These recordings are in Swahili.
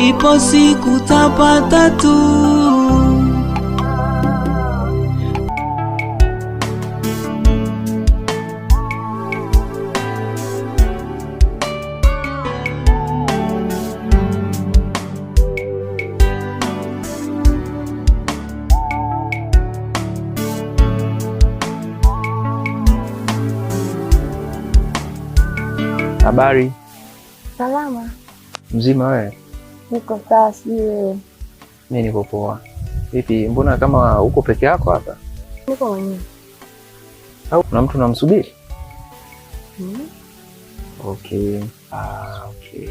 Ipo siku tapata tu. Habari. Salama. Mzima wewe? Niko sawa, sijui wewe. Mimi niko poa. Vipi, mbona kama uko peke yako hapa? Niko mwenyewe. Au kuna mtu unamsubiri? Mm. Okay. Ah, okay.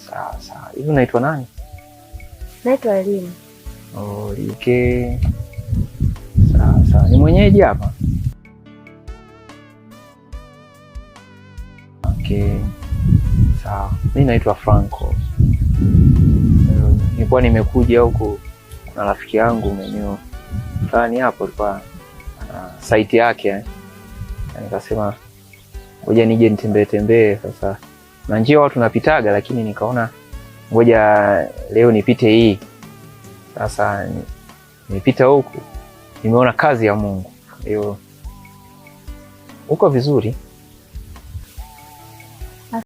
Sawa sawa. Hivi unaitwa nani? Naitwa Elimu. Oh, okay. Sawa sawa. Ni mwenyeji hapa? Okay. Sawa. Mimi naitwa Franco. Nilikuwa nimekuja huku kuna rafiki yangu maeneo fulani hapo alikuwa ana site yake eh. Na nikasema ngoja nije nitembee tembee. Sasa na njia watu napitaga, lakini nikaona ngoja leo nipite hii. Sasa nipita huku nimeona kazi ya Mungu. Hiyo uko vizuri.